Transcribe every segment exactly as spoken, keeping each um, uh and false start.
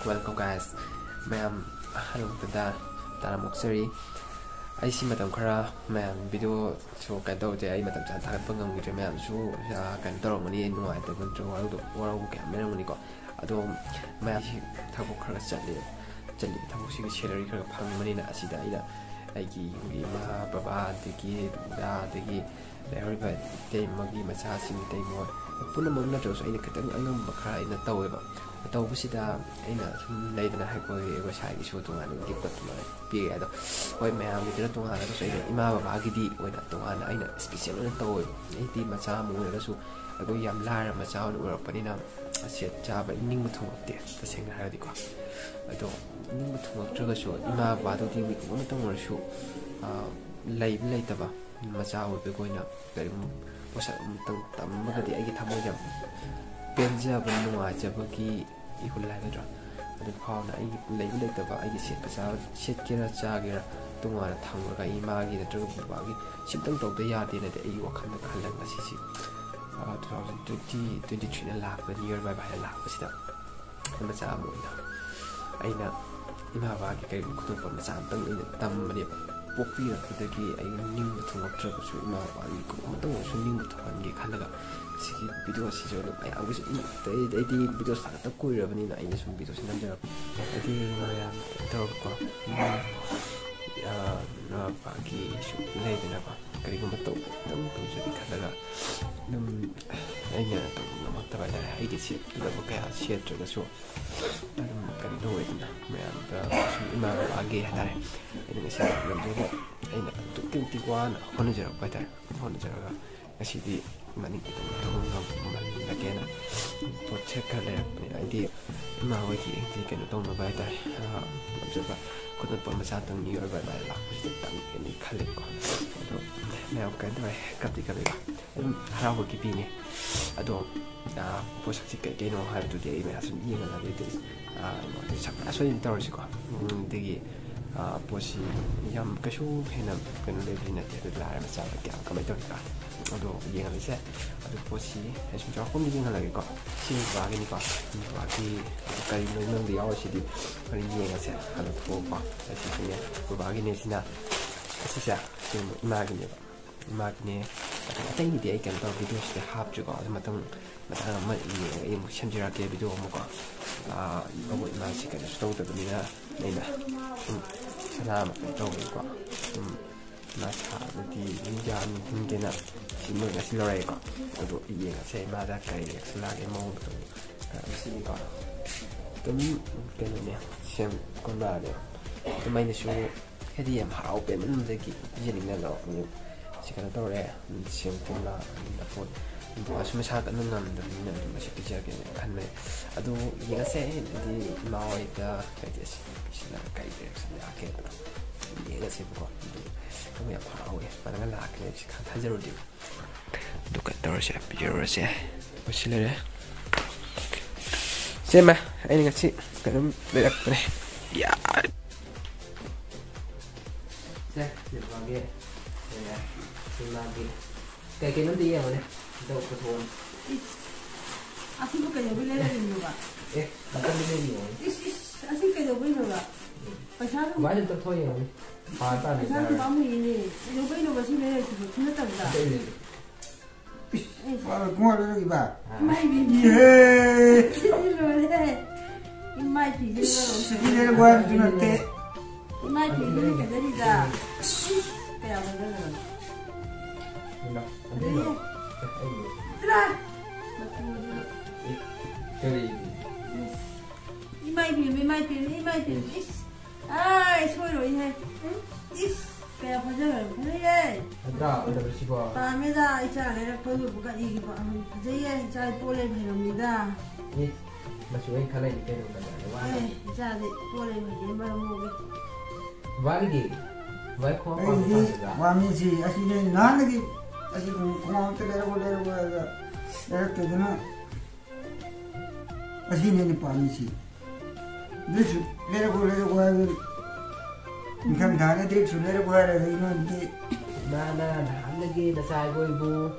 Welcome guys, ꯃꯌꯥꯝ ꯑꯍꯥꯟꯕꯃꯛꯇꯗ ꯇꯔꯥꯝ ꯑꯣꯛꯆꯔꯤ꯫ ꯑꯩꯁꯤ ꯃꯇꯝ ꯈꯔ ꯃꯌꯥꯝ ꯚꯤꯗꯤꯑꯣꯁꯨ ꯀꯩꯅꯣ ꯇꯧꯗꯦ, ꯑꯩ ꯃꯇꯝ ꯆꯥꯅ ꯊꯥꯒꯠꯄ ꯉꯝꯈꯤꯗ꯭ꯔꯦ, ꯃꯌꯥꯝꯁꯨ ꯀꯩꯅꯣ ꯇꯧꯔꯝꯒꯅꯤ, ꯅꯨꯡꯉꯥꯏꯇꯕ ꯅꯠꯇ꯭ꯔꯒ ꯋꯥꯔꯧꯗꯕ ꯋꯥꯔꯧꯕ ꯀꯌꯥ ꯂꯩꯔꯝꯒꯅꯤꯀꯣ꯫ ꯑꯗꯣ ꯃꯌꯥꯝꯁꯤ ꯊꯕꯛ ꯈꯔ ꯆꯠꯂꯦ, ꯆꯠꯂꯤꯕ ꯊꯕꯛꯁꯤꯒꯤ salary ꯈꯔ ꯐꯪꯕꯅꯤꯅ ꯑꯁꯤꯗ ꯑꯩꯅ ꯑꯩꯒꯤ ꯌꯨꯝꯒꯤ ꯏꯃꯥ ꯕꯕꯥ ꯑꯗꯒꯤ ꯗꯗꯥ ꯑꯗꯒꯤ ꯂꯩꯍꯧꯔꯤꯕ ꯏꯇꯩꯃꯒꯤ ꯃꯆꯥꯁꯤꯡ ꯏꯇꯩꯃꯣꯏ ꯄꯨꯝꯅꯃꯛ ꯅꯠꯇ꯭ꯔꯒꯁꯨ ꯑꯩꯅ ꯈꯤꯇꯪ ꯑꯉꯝꯕ ꯈꯔ ꯑꯩꯅ ꯇꯧꯋꯦꯕ꯫ ꯇꯧꯕꯁꯤꯗ ꯑꯩꯅ ꯁꯨꯝ ꯂꯩꯗꯅ ꯑꯩꯈꯣꯏ ꯏꯁꯥꯒꯤꯁꯨ ꯇꯣꯉꯥꯟꯅ ꯒꯤꯐ ꯑꯗꯨꯃꯥꯏꯅ ꯄꯤꯔꯦ꯫ ꯑꯗꯣ ꯍꯣꯏ ꯃꯌꯥꯝꯒꯤꯗꯨꯅ ꯇꯣꯉꯥꯟꯅꯒꯁꯨ ꯑꯩꯅ ꯏꯃꯥ ꯕꯕꯥꯒꯤꯗꯤ ꯑꯣꯏꯅ ꯇꯣꯉꯥꯟꯅ ꯑꯩꯅ ꯏꯁꯄꯤꯁꯦꯜ ꯑꯣꯏꯅ ꯇꯧꯋꯦꯕ꯫ ꯑꯩꯗꯤ ꯃꯆꯥ ꯑꯃ ꯑꯣꯏꯔꯒꯁꯨ ꯑꯩꯈꯣꯏ ꯌꯥꯝ ꯂꯥꯏꯔꯕ ꯃꯆꯥ ꯑꯣꯏꯅ ꯑꯣꯏꯔꯛꯄꯅꯤꯅ ꯁꯦꯠ ꯆꯥꯕ ꯅꯤꯡꯕ ꯊꯨꯡꯉꯛꯇꯦ ꯇꯁꯦꯡꯅ ꯍꯥꯏꯔꯗꯤꯀꯣ꯫ ꯑꯗꯣ ꯅꯤꯡꯕ ꯊꯨꯡꯉꯛꯇ꯭ꯔꯒꯁꯨ ꯏꯃꯥ ꯕꯕꯥꯗꯨꯗꯤ ꯃꯤꯀꯨꯞ ꯑꯃꯇꯪ ꯑꯣꯏꯔꯁꯨ ꯂꯩꯕ ꯂꯩꯇꯕ ꯃꯆꯥ ꯑꯣꯏꯕꯒꯤ ꯑꯣꯏꯅ ꯀꯔꯤꯒꯨꯝꯕ ꯄꯣꯠꯁꯛ ꯑꯃꯇꯪ ꯇꯝꯃꯒꯗꯤ ꯑꯩꯒꯤ ꯊꯃꯣꯏꯗ ꯌꯥꯝ ꯄꯦꯟꯖꯕ ꯅꯨꯡꯉꯥꯏꯖꯕꯒꯤ ꯏꯍꯨꯜ ꯍꯥꯏꯒꯗ꯭ꯔꯥ ꯑꯗꯨ ꯐꯥꯎꯅ ꯑꯩꯒꯤ ꯂꯩꯕ ꯂꯩꯇꯕ ꯑꯩꯒꯤ ꯁꯦꯠꯄ ꯆꯥꯕ ꯁꯦꯠꯀꯦꯔꯥ ꯆꯥꯒꯦꯔꯥ ꯇꯣꯉꯥꯟꯅ ꯊꯝꯃꯒ ꯑꯩ ꯏꯃꯥꯒꯤ ꯅꯠꯇ꯭ꯔꯒ ꯕꯕꯥꯒꯤ ꯁꯤꯝꯇꯪ ꯇꯧꯗ ꯌꯥꯗꯦꯅꯗꯤ ꯑꯩꯒꯤ ꯋꯥꯈꯜꯗ ꯈꯜꯂꯒ ꯉꯁꯤꯁꯤ two thousand twenty twenty threeꯅ ꯂꯥꯛꯄ new year bye byeꯅ ꯂꯥꯛꯄꯁꯤꯗ ꯃꯆꯥ ꯑꯃ ꯑꯣꯏꯅ ꯑꯩꯅ ꯏꯃꯥ ꯕꯕꯥꯒꯤ ꯀꯔꯤꯒꯨꯝꯕ ꯈꯨꯗꯣꯜꯄꯣꯠ ꯃꯆꯥ ꯑꯃꯇꯪ ꯑꯩꯅ ꯇꯝꯕꯅꯦꯕ꯫ ꯄꯣꯛꯄꯤꯔꯛꯄꯗꯒꯤ ꯑꯩ ꯅꯤꯡꯕ ꯊꯨꯡꯉꯛꯇ꯭ꯔꯕꯁꯨ ꯏꯃꯥ ꯕꯕꯥꯒꯤ ꯀꯔꯤꯒꯨꯝꯕ ꯑꯃꯇꯪ ꯑꯣꯏꯔꯁꯨ ꯅꯤꯡꯕ ꯊꯨꯡꯍꯟꯒꯦ ꯈꯜꯂꯒ ꯁꯤꯒꯤ ꯚꯤꯗꯤꯑꯣ ꯑꯁꯤꯁꯨ ꯑꯗꯨꯝ ꯃꯌꯥꯝꯒꯤꯁꯨ ꯑꯗꯨꯝ ꯑꯇꯩ ꯑꯩꯗꯤ ꯚꯤꯗꯤꯑꯣ ꯁꯥꯒꯠꯇ ꯀꯨꯏꯔꯕꯅꯤꯅ ꯑꯩꯅ ꯁꯨꯝ ꯚꯤꯗꯤꯑꯣꯁꯤ ꯅꯝꯖꯔꯛꯄ ꯍꯥꯏꯗꯤ ꯃꯌꯥꯝ ꯇꯧꯔꯒꯀꯣ ꯏꯃꯥ ꯕꯕꯥꯒꯤꯁꯨ ꯂꯩꯗꯅꯀꯣ ꯀꯔꯤꯒꯨꯝꯕ ꯇꯧꯕ ꯑꯗꯨꯝ ꯇꯧꯖꯒꯦ ꯈꯜꯂꯒ ꯑꯗꯨꯝ ꯑꯩꯅ ꯇꯧꯕ ꯉꯝꯃꯛꯇꯕ ꯍꯥꯏꯇꯥꯔꯦ꯫ ꯑꯩꯒꯤ ꯁꯦꯠꯀꯗꯕ ꯀꯌꯥ ꯁꯦꯠꯇ꯭ꯔꯒꯁꯨ ꯑꯗꯨꯝ ꯀꯩꯅꯣ ꯇꯧꯋꯦꯗꯅ ꯃꯌꯥꯝꯗ ꯁꯨꯝ ꯏꯃꯥ ꯕꯕꯥꯒꯤ ꯍꯥꯏꯇꯥꯔꯦ꯫ ꯑꯩꯅ ꯉꯁꯤ ꯂꯝꯖꯦꯜꯗ ꯑꯩꯅ ꯑꯗꯨꯛꯀꯤ ꯃꯇꯤꯛ ꯋꯥꯅ ꯍꯣꯠꯅꯖꯔꯛꯄ ꯍꯥꯏꯇꯥꯔꯦ꯫ ꯍꯣꯠꯅꯖꯔꯒ ꯉꯁꯤꯗꯤ ꯃꯅꯤꯡ ꯈꯤꯇꯪ ꯊꯧꯕ ꯉꯝꯍꯜꯂꯒꯦꯅ ꯄꯣꯠ ꯁꯦꯠ ꯈꯔ ꯂꯩꯔꯛꯄꯅꯦ꯫ ꯍꯥꯏꯗꯤ ꯏꯃꯥ ꯍꯣꯏꯒꯤ ꯍꯥꯏꯗꯤ ꯀꯩꯅꯣ ꯇꯧꯅꯕ ꯍꯥꯏꯇꯥꯔꯦ꯫ ꯉꯝꯖꯕ ꯈꯨꯗꯣꯜꯄꯣꯠ ꯃꯆꯥꯇꯪ new year bye bye ꯂꯥꯛꯄꯁꯤꯗ ꯇꯪꯒꯦꯅ ꯈꯜꯂꯦꯀꯣ꯫ ꯑꯗꯣ ꯃꯌꯥꯝ ꯀꯩꯅꯣ ꯇꯧꯔꯦ, ꯀꯞꯇꯤ ꯀꯞꯄꯦꯀꯣ꯫ ꯑꯗꯨꯝ ꯍꯔꯥꯎꯕꯒꯤ ꯄꯤꯅꯦ꯫ ꯑꯗꯣ ꯄꯣꯠꯁꯛꯁꯤ ꯀꯩ ꯀꯩꯅꯣ ꯍꯥꯏꯕꯗꯨꯗꯤ ꯑꯩ ꯃꯌꯥꯝ ꯁꯨꯝ ꯌꯦꯡꯍꯜꯂꯒꯦ꯫ ꯑꯗꯨꯗꯤ ꯑꯩꯉꯣꯟꯗ ꯁꯛ ꯁꯣꯏꯗꯅ ꯇꯧꯔꯁꯤꯀꯣ꯫ ꯑꯗꯒꯤ ꯄꯣꯠꯁꯤ ꯌꯥꯝ ꯀꯩꯁꯨ ꯍꯦꯟꯅ ꯀꯩꯅꯣ ꯂꯩꯕꯗꯤ ꯅꯠꯇꯦ꯫ ꯑꯗꯨ ꯂꯥꯏꯔꯕ ꯃꯆꯥꯗ ꯀꯌꯥꯝ ꯀꯃꯥꯏꯅ ꯇꯧꯔꯤꯀꯥꯟꯗ ꯑꯗꯣ ꯌꯦꯡꯍꯜꯂꯁꯦ꯫ ꯑꯗꯨ ꯄꯣꯠꯁꯤ ꯑꯩ ꯁꯨꯝ ꯆꯥꯎꯔꯥꯛꯄ ꯑꯃꯗꯤ ꯌꯦꯡꯍꯜꯂꯒꯦꯀꯣ꯫ ꯁꯤ ꯕꯕꯥꯒꯤꯅꯤꯀꯣ꯫ ꯕꯕꯥꯒꯤ ꯀꯔꯤ ꯃꯅꯨꯡꯗ ꯌꯥꯎꯔꯤꯁꯤꯗꯤ ꯍꯣꯔꯦꯟ ꯌꯦꯡꯉꯁꯦ꯫ ꯑꯗꯣ ꯊꯣꯛꯄ ꯑꯁꯤꯁꯤꯅꯦ ꯕꯕꯥꯒꯤꯅꯦ꯫ ꯁꯤꯅ ꯑꯁꯤꯁꯦ ꯁꯤ ꯏꯃꯥꯒꯤꯅꯦꯕ꯫ ꯏꯃꯥꯒꯤꯅꯦ꯫ ꯑꯗꯣ ꯑꯇꯩꯒꯤꯗꯤ ꯑꯩ ꯀꯩꯅꯣ ꯇꯧꯔ ꯚꯤꯗꯤꯑꯣꯁꯤꯗ ꯍꯥꯞꯇ꯭ꯔꯤꯀꯣ꯫ ꯑꯗꯨ ꯃꯇꯨꯡ ꯃꯇꯥꯡ ꯑꯃ ꯌꯦꯡꯉꯒ ꯑꯩ ꯑꯃꯨꯛ ꯁꯦꯝꯖꯔꯛꯀꯦ ꯚꯤꯗꯤꯑꯣ ꯑꯃꯀꯣ꯫ ꯑꯥ, ꯃꯕꯨ ꯏꯃꯥꯁꯤ ꯀꯩꯅꯣꯁꯨ ꯇꯧꯗꯕꯅꯤꯅ ꯑꯩꯅ ꯁꯨꯝ ꯁꯅꯥ ꯑꯃ ꯀꯩꯅꯣ ꯇꯧꯕꯒꯤꯀꯣ꯫ ꯁꯨꯝ ꯃꯥ ꯁꯥꯕꯗꯤ ꯃꯤ ꯌꯥꯝ ꯍꯤꯡꯗꯦꯅ ꯁꯤ ꯃꯣꯏ ꯉꯁꯤ ꯂꯧꯔꯛꯑꯦꯀꯣ꯫ ꯑꯗꯣ ꯌꯦꯡꯉꯁꯦ ꯃꯥꯗ ꯀꯔꯤ ꯔꯤꯌꯦꯛꯁꯟ ꯂꯥꯛꯑꯦ ꯃꯑꯣꯡ ꯃꯇꯧ꯫ ꯑ, ꯁꯤꯅꯤꯀꯣ꯫ ꯑꯗꯨꯝ ꯀꯩꯅꯣꯅꯦ ꯁꯦꯝ ꯀꯣꯝꯂꯥꯅꯦ꯫ ꯑꯗꯨꯝ ꯑꯩꯅꯁꯨ ꯍꯥꯏꯗꯤ ꯌꯥꯝ ꯍꯔꯥꯎꯕ ꯃꯅꯨꯡꯗꯒꯤ ꯄꯤꯖꯅꯤꯡꯉꯥꯏ ꯂꯧꯔꯛꯄꯅꯦ꯫ ꯁꯤ ꯀꯩꯅꯣ ꯇꯧꯔꯦ꯫ ꯁꯦꯝ ꯀꯣꯝꯂꯥ ꯂꯐꯣꯏ꯫ ꯃꯥꯁꯨ ꯃꯁꯥ ꯀꯟꯅ ꯉꯝꯗꯕꯅꯤꯅ ꯑꯗꯨꯝ ꯑꯁꯤ ꯄꯤꯖꯒꯦꯅ ꯈꯟꯕꯅꯦ꯫ ꯑꯗꯨ ꯌꯦꯡꯉꯁꯦ꯫ ꯍꯥꯏꯗꯤ ꯏꯃꯥ ꯍꯣꯏꯗ ꯍꯥꯏꯗꯤ ꯑꯁꯤ ꯄꯤꯁꯤꯜꯂꯒ ꯀꯩ ꯔꯤꯌꯦꯛꯁꯟ ꯂꯥꯛꯀꯦ ꯍꯥꯏꯕꯗꯣ ꯌꯦꯡꯉꯁꯦꯕꯀꯣ꯫ ꯑꯗꯨ ꯅꯪ ꯌꯥꯝ ꯍꯔꯥꯎꯋꯦ꯫ ꯃꯥꯅꯒ ꯂꯥꯛꯀꯅꯤ ꯍꯥꯏꯕꯁꯤ ꯈꯪ ꯊꯥꯖꯔꯨꯗꯦꯕ꯫ ꯑꯗꯨ ꯀꯩꯅꯣ ꯇꯧꯔꯁꯦ, ꯄꯤꯖꯔꯨꯔꯁꯦ꯫ ꯃꯁꯤ ꯂꯩꯔꯦ꯫ ꯁꯦꯝꯃꯦ꯫ ꯑꯩꯅ ꯉꯁꯤ ꯀꯩꯅꯣꯝ ꯂꯩꯔꯛꯄꯅꯦ꯫ ꯌꯥ꯫ ꯁꯦ, ꯁꯤ ꯃꯥꯒꯤ, ꯁꯤ ꯃꯥꯒꯤ꯫ ꯀꯩ ꯀꯩꯅꯣꯝꯇ ꯌꯦꯡꯉꯨꯅꯦ꯫ ꯑꯝꯇ ꯄꯨꯊꯣꯛꯑꯣꯅꯦ꯫ ꯑꯁꯤꯕꯨ ꯀꯩꯗꯧꯕꯩ ꯂꯩꯔꯛꯏꯅꯣꯕ? ꯑꯦ, ꯅꯥꯀꯟꯗ ꯂꯩꯔꯤꯅꯦ꯫ ꯏꯁ, ꯏꯁ, ꯑꯁꯤ ꯀꯩꯗꯧꯕꯩꯅꯣꯕ? ꯄꯩꯁꯥ ꯑꯗꯨꯝ ꯀꯃꯥꯏꯅ ꯇꯧꯊꯣꯛꯑ ꯌꯦꯡꯉꯨꯅꯦ? ꯄꯥꯔ ꯇꯥꯔꯦ ꯄꯩꯁꯥ ꯑꯗꯨꯝ ꯍꯥꯏꯔꯒ꯫ ꯄꯥꯝꯃꯨꯏꯅꯦ꯫ ꯀꯩꯗꯧꯕꯩꯅꯣꯕ ꯁꯤ ꯂꯩꯔꯛꯏꯁꯤꯕꯣ? ꯁꯤ ꯅꯠꯇꯕꯗ? ꯑꯇꯩ ꯂꯩꯔꯦ꯫ ꯏꯁ, ꯏꯁ꯫ ꯄꯥꯔ ꯈꯣꯡ ꯂꯩꯔꯛꯏꯕ? ꯏꯃꯥꯏ ꯏꯕꯦꯝꯃ꯫ ꯏꯍꯦ! ꯁꯤꯗꯤ ꯂꯣꯏꯔꯦ꯫ ꯏꯃꯥꯏ ꯄꯤꯖꯩ꯫ ꯁꯤꯗꯤ ꯂꯩꯔꯛꯄ ꯍꯥꯏꯕꯁꯨ ꯅꯠꯇꯦ꯫ ꯏꯃꯥꯏ ꯄꯤꯖꯩ ꯐꯖꯔꯤꯗ꯫ ꯀꯌꯥ ꯐꯖꯈ꯭ꯔꯕ? ꯏꯃꯥ, ꯑꯗꯨꯏ ꯐꯖꯩꯌꯦ꯫ ꯃꯇꯨꯗꯨꯅ꯫ ꯀꯔꯤ? ꯏꯃꯥꯏ ꯄꯦꯝꯃ, ꯏꯃꯥꯏ ꯄꯦꯝꯃ, ꯏꯃꯥꯏ ꯄꯦꯝꯃ꯫ ꯏꯁ! ꯑꯥꯏ, ꯁꯣꯏꯔꯣꯏꯍꯦ꯫ ꯏꯁ! ꯀꯌꯥ ꯐꯖꯈ꯭ꯔꯕ? ꯐꯖꯩꯌꯦ꯫ ꯅꯠꯇ꯭ꯔꯥ? ꯐꯖꯕꯁꯤꯕꯣ? ꯄꯥꯝꯃꯦꯗ, ꯏꯆꯥ ꯂꯩꯔꯛꯄꯗꯨꯕꯨ ꯀꯔꯤꯒꯤ ꯄꯥꯝꯃꯣꯏ? ꯐꯖꯩꯌꯦ, ꯏꯆꯥ ꯏꯄꯣ ꯂꯩꯕ ꯍꯩꯔꯝꯃꯤꯗ꯫ ꯑꯦ, ꯃꯆꯨ ꯑꯩ ꯈꯜꯂꯛꯏꯅꯤ ꯀꯩꯅꯣ, ꯀꯅꯥꯅ ꯋꯥꯅꯣ? ꯑꯦ, ꯏꯆꯥꯗꯤ ꯏꯄꯣ ꯂꯩꯕ ꯍꯩꯔꯦ, ꯃꯔꯝ ꯃꯣꯛꯑꯦ꯫ ꯕꯕꯥꯒꯤꯗꯤ? ꯕꯕꯥꯒꯤ ꯈꯣꯡꯎꯞ ꯑꯩꯗꯤ ꯄꯥꯝꯗꯕ꯭ꯔꯥ? ꯄꯥꯝꯃꯤꯁꯤ ꯑꯁꯤꯅꯦ, ꯅꯍꯥꯟꯗꯒꯤ ꯑꯁꯤ ꯈꯣꯡꯎꯞ ꯑꯝꯇ ꯂꯩꯔꯛꯑꯣ, ꯂꯩꯔꯛꯑꯣ ꯍꯥꯏꯔꯒ ꯂꯩꯔꯛꯇꯗꯅ꯫ ꯑꯁꯤꯅꯦ ꯑꯩꯅ ꯄꯥꯝꯃꯤꯁꯤ꯫ ꯗ꯭ꯔꯦꯁꯁꯨ ꯂꯩꯔꯛꯑꯣ, ꯂꯩꯔꯛꯑꯣ ꯍꯥꯏꯕ꯫ ꯅꯤꯡꯊꯝꯊꯥꯅ ꯗ꯭ꯔꯦꯁꯁꯨ ꯂꯩꯔꯛꯑꯣ ꯍꯥꯏꯔꯒ ꯑꯩꯉꯣꯟꯗꯗꯤ ꯏꯃꯥꯅ ꯅꯍꯥꯟ ꯅꯆꯥ ꯑꯩꯈꯣꯏꯕꯨ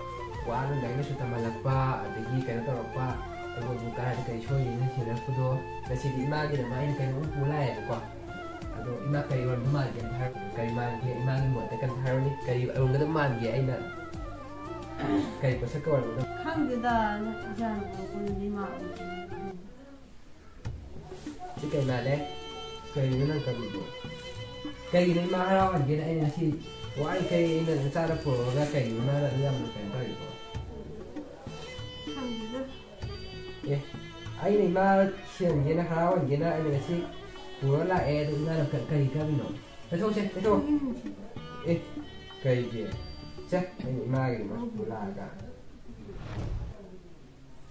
ꯋꯥꯅ ꯂꯥꯏꯔꯤꯛ ꯂꯥꯏꯁꯨ ꯇꯝꯍꯜꯂꯛꯄ, ꯑꯗꯒꯤ ꯀꯩꯅꯣ ꯇꯧꯔꯛꯄ, ꯑꯩꯈꯣꯏꯕꯨ ꯀꯗꯥꯏꯗ ꯀꯔꯤ ꯁꯣꯏꯔꯤꯅ ꯊꯤꯔꯛꯄꯗꯣ, ꯉꯁꯤꯗꯤ ꯏꯃꯥꯒꯤꯗꯃꯛ ꯑꯩꯅ ꯀꯩꯅꯣꯝ ꯄꯨ ꯂꯥꯛꯑꯦꯕꯀꯣ꯫ ꯑꯗꯣ ꯏꯃꯥ ꯀꯔꯤ ꯑꯣꯏꯔꯝꯗꯧ ꯃꯥꯟꯒꯦ ꯑꯝꯇ ꯍꯥꯏꯔꯛꯑꯣ꯫ ꯀꯔꯤ ꯃꯥꯟꯒꯦ? ꯏꯃꯥꯒꯤ ꯃꯣꯠꯇ ꯀꯩꯝꯇ ꯍꯥꯏꯔꯣꯅꯦ꯫ ꯀꯔꯤ ꯑꯣꯏꯔꯝꯒꯗꯕ ꯃꯥꯟꯒꯦ ꯑꯩꯅ? ꯀꯔꯤ ꯄꯣꯠꯁꯛꯀ ꯑꯣꯏꯔꯝꯒꯗꯕ? ꯈꯪꯗꯦꯗ, ꯏꯆꯥꯅꯨꯄꯥ ꯑꯩꯈꯣꯏꯅꯗꯤ ꯃꯥ ꯁꯤ ꯀꯩ ꯃꯥꯜꯂꯦ? ꯀꯩꯅꯣ ꯅꯪ ꯀꯔꯤꯗꯣ? ꯀꯩꯒꯤꯅꯣ ꯏꯃꯥ ꯍꯔꯥꯎꯍꯟꯒꯦꯅ ꯑꯩꯅ ꯉꯁꯤ ꯋꯥꯔꯤꯈꯩ ꯑꯩꯅ ꯅꯆꯥꯗ ꯄꯨꯔꯛꯑꯒ ꯀꯩꯒꯤꯅꯣ ꯏꯃꯥꯅ ꯑꯗꯨ ꯌꯥꯝꯅ ꯀꯩꯅꯣ ꯇꯧꯔꯤꯗꯣ? ꯈꯪꯗꯦꯗ꯫ ꯑꯦ, ꯑꯩꯅ ꯏꯃꯥ ꯁꯦꯝꯒꯦꯅ ꯍꯔꯥꯎꯍꯟꯒꯦꯅ ꯑꯩꯅ ꯉꯁꯤ ꯄꯨꯔ ꯂꯥꯛꯑꯦ, ꯑꯗꯨ ꯏꯃꯥꯅ ꯀ-, ꯀꯔꯤ ꯈꯜꯂꯤꯅꯣ? ꯂꯩꯊꯣꯛꯁꯦ, ꯂꯩꯊꯣꯛ꯫ ꯎꯝ꯫ ꯑꯦ, ꯀꯩꯒꯤ? ꯁꯦ, ꯑꯩꯅ ꯏꯃꯥꯒꯤꯗꯃꯛ ꯄꯨꯔ ꯂꯥꯛꯑꯒ꯫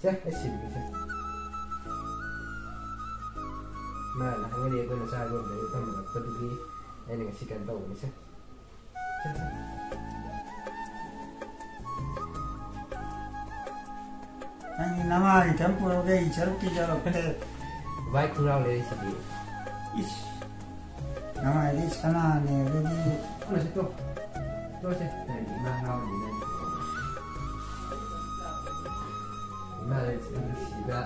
ꯁꯦ, ꯑꯩ ꯁꯤꯜꯂꯤꯁꯦ꯫ ꯃꯥꯅ ꯍꯪꯉꯗꯤ ꯑꯩꯈꯣꯏꯅ ꯆꯥ ꯌꯣꯟꯕꯗ ꯇꯝꯃꯛꯄꯗꯨꯒꯤ ꯑꯩꯅ ꯉꯁꯤ ꯀꯩꯅꯣ ꯇꯧꯕꯅꯤꯁꯦ꯫ ꯁꯦ, ꯁꯦ꯫ ꯅꯪꯒꯤ ꯅꯃꯥꯒꯤ ꯀꯩꯝ ꯄꯨꯔꯛꯑꯣꯒꯦ, ꯑꯩ ꯁꯔꯨꯛꯀꯤ ꯌꯧꯔꯛꯇꯦ꯫ ꯚꯥꯏ ꯈꯣꯡꯒ꯭ꯔꯥꯎ ꯂꯩꯔꯤꯁꯤꯗꯤ꯫ ꯏꯁ꯫ ꯅꯃꯥꯏꯗꯤ ꯁꯅꯥꯅꯦ ꯑꯗꯨꯗꯤ꯫ ꯇꯣꯛꯑꯁꯦ, ꯇꯣꯛ-, ꯇꯣꯛꯑꯁꯦ꯫ ꯅꯪꯗꯤ ꯏꯃꯥ ꯉꯥꯎꯔꯝꯃꯤ ꯅꯪꯗꯤ꯫ ꯏꯃꯥ ꯂꯩꯔꯤꯁꯤꯗꯤ ꯅꯨꯡꯁꯤꯕ꯫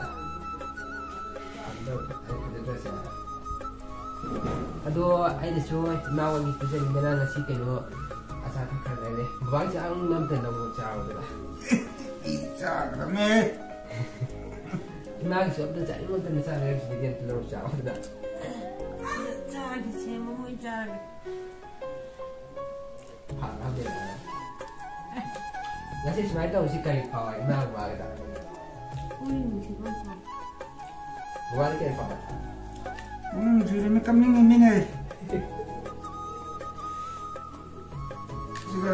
ꯑꯗꯣ ꯑꯩ ꯐꯖꯗ꯭ꯔꯁꯦ꯫ ꯑꯗꯣ ꯑꯩꯅꯁꯨ ꯏꯃꯥ ꯍꯣꯏꯒꯤ ꯄꯤꯖꯅꯤꯡꯗꯅ ꯉꯁꯤ ꯀꯩꯅꯣ ꯑꯆꯥ ꯑꯊꯛ ꯈꯔ ꯂꯩꯔꯦ꯫ ꯕꯕꯥꯒꯤꯁꯨ ꯑꯉꯝꯕ ꯑꯝꯇ ꯂꯧꯔꯣ ꯆꯥꯔꯣꯗꯅ꯫ ꯏ ꯆꯥꯒꯗꯕꯅꯦ꯫ ꯏꯃꯥꯒꯤꯁꯨ ꯑꯝꯇ ꯆꯥꯅꯤꯡꯕ ꯑꯝꯇ ꯆꯥꯔꯦ ꯍꯥꯏꯕꯁꯤꯗꯤ ꯑꯝꯇ ꯂꯧꯔꯣ ꯆꯥꯔꯣꯗꯅ꯫ ꯆꯥꯒꯦ ꯁꯦꯝꯃꯣ ꯃꯣꯏ ꯆꯥꯒꯦ꯫ ꯐꯥꯔꯛꯑꯕꯅꯦꯕ꯫ ꯉꯁꯤ ꯁꯨꯃꯥꯏꯅ ꯇꯧꯔꯤꯁꯤ ꯀꯔꯤ ꯐꯥꯎ ꯍꯥꯏ ꯏꯃꯥ ꯕꯕꯥꯒꯤꯗ? ꯄꯨꯛꯅꯤꯡ ꯅꯨꯡꯁꯤꯕ ꯐꯥꯎ꯫ ꯕꯕꯥꯗꯤ ꯀꯔꯤ ꯐꯥꯎ ꯍꯥꯏ? ꯄꯨꯛꯅꯤꯡ ꯅꯨꯡꯁꯤꯔꯦꯅꯦ, ꯀꯞꯅꯤꯡꯉꯤꯃꯤꯅꯦ꯫ ꯑꯗꯨꯒ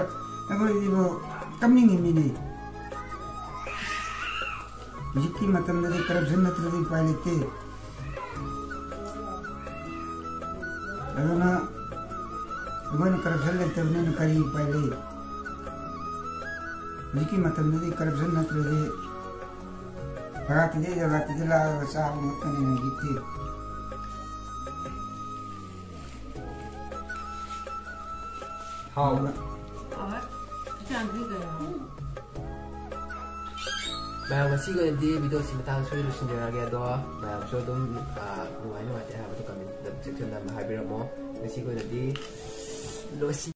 ꯑꯩꯈꯣꯏꯗꯤꯕꯨ ꯀꯞꯅꯤꯡꯉꯤꯃꯤꯅꯦ꯫ ꯍꯧꯖꯤꯛꯀꯤ ꯃꯇꯝꯗꯗꯤ corruption ꯅꯠꯇ꯭ꯔꯗꯤ ꯎꯄꯥꯏ ꯂꯩꯇꯦ꯫ ꯑꯗꯨꯅ ꯑꯩꯈꯣꯏꯅ corruption ꯂꯩꯇꯕꯅꯤꯅ ꯀꯔꯤ ꯎꯄꯥꯏ ꯂꯩ? ꯍꯧꯖꯤꯛꯀꯤ ꯃꯇꯝꯗꯗꯤ corruption ꯅꯠꯇ꯭ꯔꯗꯤ ꯖꯒꯥ ꯇꯤꯗꯩ ꯖꯒꯥ ꯇꯤꯗ ꯂꯥꯛꯑꯒ ꯆꯥꯕ ꯉꯥꯛꯇꯅꯤꯅ ꯍꯧꯖꯤꯛꯇꯤ꯫ ꯍꯥꯎꯕ꯭ꯔꯥ? ꯍꯥꯎꯋꯦ꯫ ꯃꯌꯥꯝ, ꯉꯁꯤꯒꯤ ꯑꯣꯏꯅꯗꯤ ꯚꯤꯗꯤꯑꯣꯁꯤ ꯃꯇꯥꯡ ꯁ꯭ꯋꯥꯏꯗ ꯂꯣꯏꯁꯤꯟꯖꯔꯒꯦ꯫ ꯑꯗꯣ ꯃꯌꯥꯝꯁꯨ ꯑꯗꯨꯝ, ꯑ, ꯅꯨꯡꯉꯥꯏ ꯅꯨꯡꯉꯥꯏꯇꯦ ꯍꯥꯏꯕꯗꯣ ꯀꯃꯦꯟ ꯁꯦꯛꯁꯟꯗ ꯑꯃ ꯍꯥꯏꯕꯤꯔꯝꯃꯣ꯫ ꯉꯁꯤꯒꯤ ꯑꯣꯏꯅꯗꯤ ꯂꯣꯏꯁꯤ